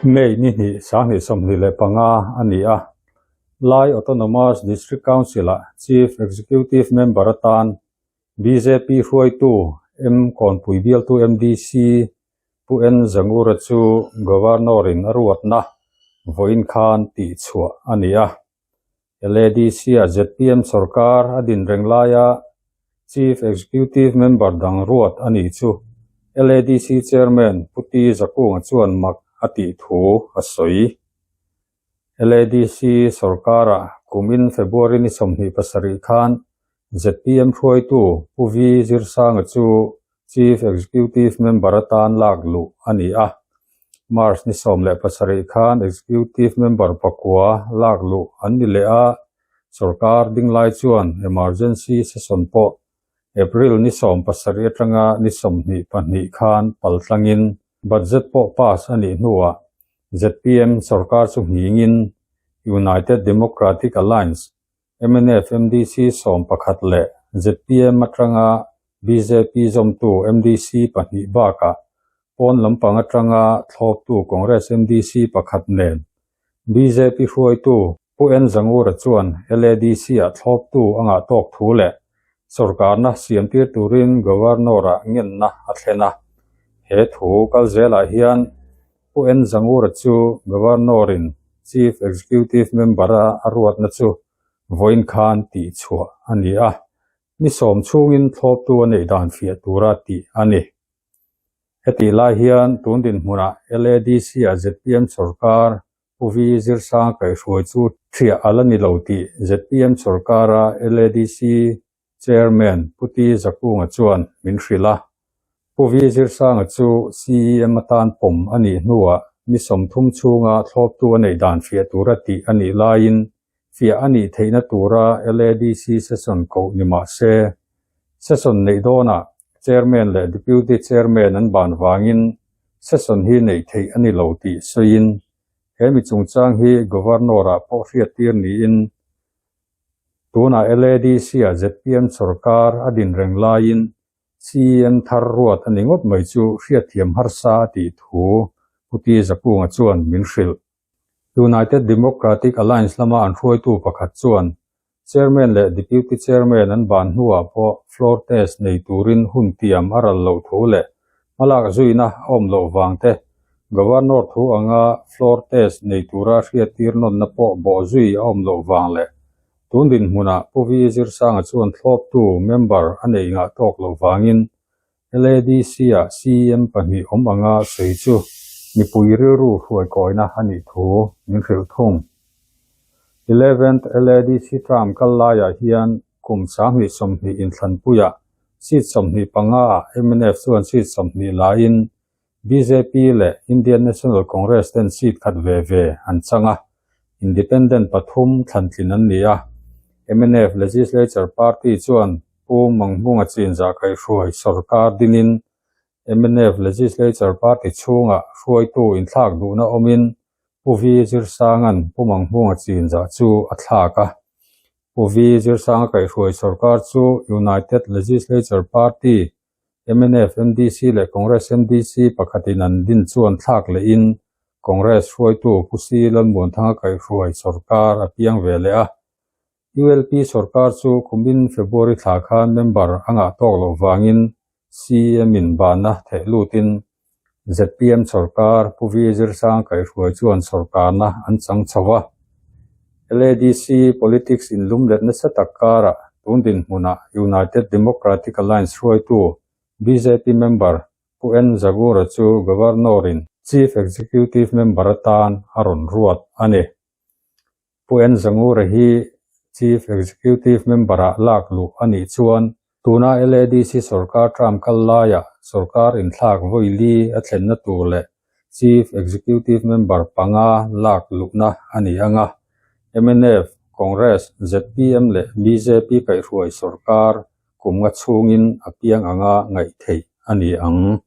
May ni hnih 2025 a ni a, Lai Autonomous District Council-ah Chief Executive Member atan bjp hruaitu M Kawnpui bialtu MDC Pu N Zangura chu Governor-in a ruatna vawiin khan tihchhuah a ni a. LADC-ah zpm sorkar a din reng laia Chief Executive Member dang ruat a nih chu LADC Chairman Pu T Zakunga chuan mak a tih thu a sawi. LADC sorkarah kumin February ni 27 khan zpm hruaitu Pu V Zirsanga chu Chief Executive Member atan lak luh a ni a. March ni 17 khan Executive Member pakua lak luh an ni leh a, sorkar ding lai chuan Emergency Session pawh April ni 17 atanga ni 22 khan paltlangin Budget pawh pass a nih hnuah zpm sorkar chu nghingin United Democratic Alliance mnf MDC 11 leh zpm atanga bjp zawmtu MDC pahnih bakah pawn lampang atanga thlawptu Congress MDC pakhat nen bjp hruaitu Pu N Zangura chuan LADC-ah thlawptu a ngah tawk thu leh sorkarna siam tir turin Governor-ah ngenna a thlen a. He thu kal zelah hian Pu N Zangura chu Governor-in Chief Executive Member-a a ruatna chu vawiin khan tihchhuah a ni a, ni sawm chhungin thlawptu a neih dan fiah tura tih a ni. Hetih lai hian tun dinhmunah LADC-ah zpm sorkar Pu V Zirsang kaihhruai chu thiah a la ni lo tih zpm sorkara LADC Chairman Pu T Zakunga chuan min hrilh a. Pu V Zirsanga chu CEM atan pawm a nih hnuah ni 30 chhunga thlawptu a neih dan fiah tura tih a nih laiin fiah a nih theihna tura LADC session koh ni mah se, session neih dawnah Chairman leh Deputy Chairman an ban vangin session hi neih theih a ni lo tih sawiin he mi chungchang hi Governor-ah pawh hriat tir niin tunah LADC-ah zpm sorkar a din reng laiin CEM thar ruat a ni ngawt mai chu hriatthiam harsa a tih thu Pu T Zakunga chuan min hrilh. United Democratic Alliance lama an hruaitu pakhat chuan Chairman leh Deputy Chairman an ban hnuah pawh floor test nei turin hun tiam a ral loh thu leh hmalak zuina a awm loh vang te, Governor thu anga floor test nei tura hriattir nawnna pawh bawh zui a awm loh vang leh tun dinhmunah Pu V Zirsanga chuan thlawptu member a neih ngah tawk loh vangin LADC-ah CEM pahnih awm anga sawi chu mipui rilru hruaikawina a nih thu min hrilh thung. Eleventh LADC term kal laiah hian kum 2020 inthlanpuiah seat 25-ah mnf chuan seat 20 laiin bjp leh Indian National Congress ten seat khat ve ve an chang a, Independent pathum thlantlin an ni a. Mnf Legislature Party chuan Pu Manghmunga chinzah kaihhruai sorkar dingin mnf Legislature Party chhungah hruaitu inthlak duhna awmin Pu V Zirsanga'n Pu Manghmunga chinzah chu a thlak a. Pu V Zirsanga kaihhruai sorkar chu United Legislature Party mnf MDC leh Congress MDC pakhatin an din chuan thlak lehin Congress hruaitu Pu C Lalmuanthanga kaihhruai sorkar a piang ve leh a. ULP sorkar chu kumin February thla khan member a ngah tawk loh vangin CEM in banna theh lutin zpm sorkar Pu V Zirsang kaihhruai chuan sorkarna an chang chho a. LADC politics inlum let nasa tak karah tun dinhmunah United Democratic Alliance hruaitu bjp member Pu N Zagura chu Governor-in Chief Executive Member atan a rawn ruat a ni. Pu N Zangura hi Chief Executive Member-ah lak luh a nih chuan tuna LADC sorkar term kal laiah sorkar inthlak vawi li a thlenna tur leh Chief Executive Member panga lak luhna a ni ang a. Mnf, Congress, zpm leh bjp kaihhruai sorkar kum nga chhungin a piang anga ngaih theih a ni ang.